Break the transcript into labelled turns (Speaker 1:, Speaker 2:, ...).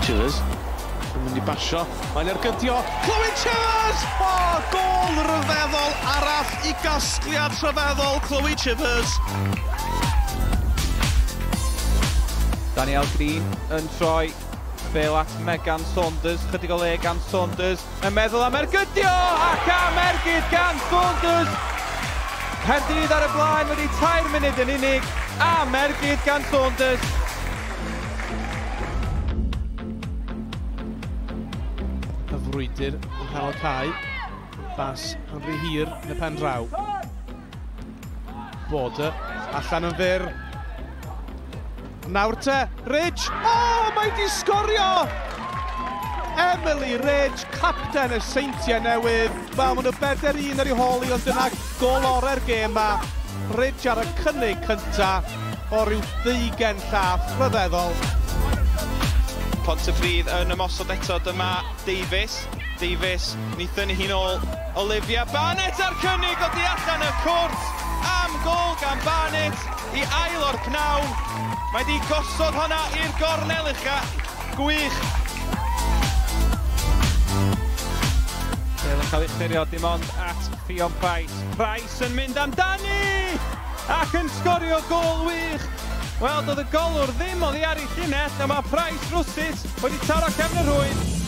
Speaker 1: Chivers yn mynd i basio, mae'n ergydio, Chloe Chivers! O, gol ryfeddol arall i gasgliad rhyfeddol Chloe Chivers.
Speaker 2: Danielle Green yn troi bel at Megan Saunders, chydig o le gan Saunders, yn meddwl am ergydio ac am ergyd gan Saunders! Caerdydd ar y blaen wedi 3 munud yn unig, am ergyd gan Saunders.
Speaker 1: Y frwydr yn cael cae, bas yn rhy hir yn y pen draw. Border allan yn fyr. Nawr te, Ridge! O, mae di sgorio! Emily Ridge, capten y Seintiau Newydd. Wel, maen nhw 4-1 ar ei hôl i, ond dyna gol orau'r gêm ma. Ridge ar y cynnig cynta o ryw 20 llath rhyfeddol.
Speaker 2: Pontypridd yn ymosod eto, dyma Davies. Davies, ni thynnu hi'n ôl. Olivia Barnett ar cynnig o di allan y cwrt am gol gan Barnett i ail o'r pnawn. Mae di gosod hwnna i'r gornel ucha. Gwych. Bel yn cael ei chlirio dim ond at Ffion Price. Price yn mynd amdani ac yn sgorio gol wych. Wel, doedd y golwr ddim oddi ar ei llinell, a mae Price rwsut wedi taro cefn y rhwyd.